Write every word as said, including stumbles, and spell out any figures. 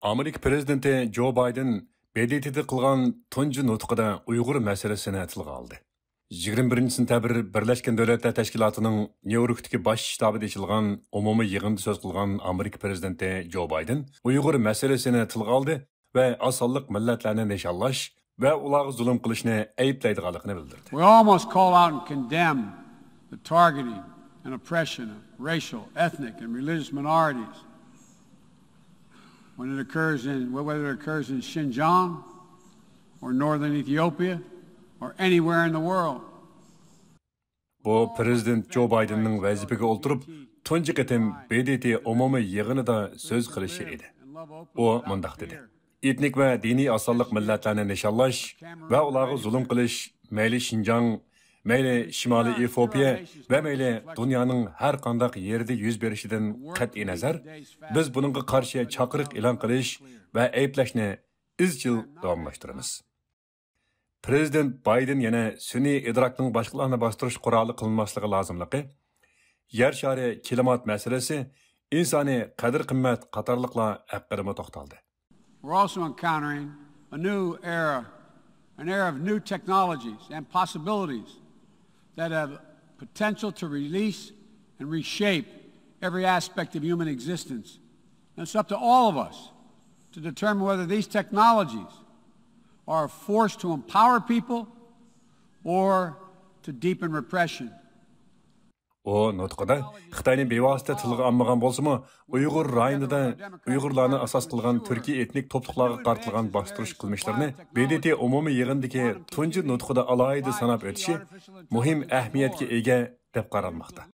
ئامېرىكا پىرېزىدېنتى جو بايدېن ب د ت دا قىلغان تۇنجى نۇتقىدا ئۇيغۇر مەسىلىسىنى تىلغا ئالدى. يىگىرمە بىرىنچى سېنتەبىر بىرلەشكەن دۆلەتلەر تەشكىلاتىنىڭ نيۇ يوركتىكى باش شتابىدا ئېچىلغان ئومۇمىي يىغىندا سۆز قىلغان ئامېرىكا پىرېزىدېنتى جو بايدېن ئۇيغۇر مەسىلىسىنى تىلغا ئالدى ۋە ئاز سانلىق مىللەتلەرنى نىشانلاش ۋە ئۇلارغا زۇلۇم قىلىشنى ئەيىبلەيدىغانلىقىنى بىلدۈردى. We all must call out and condemn the targeting and oppression of racial, ethnic, and religious minorities when it occurs in, whether it occurs in Xinjiang or northern Ethiopia or anywhere in the world. بۇ پىرېزىدېنت جو بايدېننىڭ ۋەزىپىگە ئولتۇرۇپ تۇنجى قېتىم ب د ت ئومۇمىي يىغىنىدا سۆز قىلىشى ئىدى. ئۇ مۇنداق دېدى: ئېتنىك ۋە دىنىي ئاز سانلىق مىللەتلەرنى نىشانلاش ۋە ئۇلارغا زۇلۇم قىلىش، مەيلى شىنجاڭ، مەيلى شىمالىي ئېفىوپىيە ۋە مەيلى دۇنيانىڭ ھەر قانداق يېرىدە يۈز بېرىشىدىن قەتئىينەزەر، بىز بۇنىڭغا قارشى چاقىرىق ئېلان قىلىش ۋە ئەيىبلەشنى ئىزچىل داۋاملاشتۇرىمىز. پىرېزىدېنت بايدېن يەنە سۈنئىي ئىدراكنىڭ باشقىلارنى باستۇرۇش قورالى قىلىنماسلىقى لازىملىقى، يەر شارى كىلىمات مەسىلىسى، ئىنسانىي قەدىر-قىممەت قاتارلىقلار ھەققىدىمۇ توختالدى. We're also encountering a new era, an era of new technologies and possibilities that have potential to release and reshape every aspect of human existence. And it's up to all of us to determine whether these technologies are a force to empower people or to deepen repression. ئۇ نۇتقىدا خىتاينى بىۋاسىتە تىلغا ئالمىغان بولسىمۇ، ئۇيغۇر رايونىدا ئۇيغۇرلارنى ئاساس قىلغان تۈركىي ئېتنىك توپلۇقلارغا قارىتىلغان باستۇرۇش قىلمىشلىرىنى ب د ت ئومۇمىي يىغىنىدىكى تۇنجى نۇتقىدا ئالاھىدە ساناپ ئۆتۈشى مۇھىم ئەھمىيەتكە ئىگە دەپ قارالماقتا.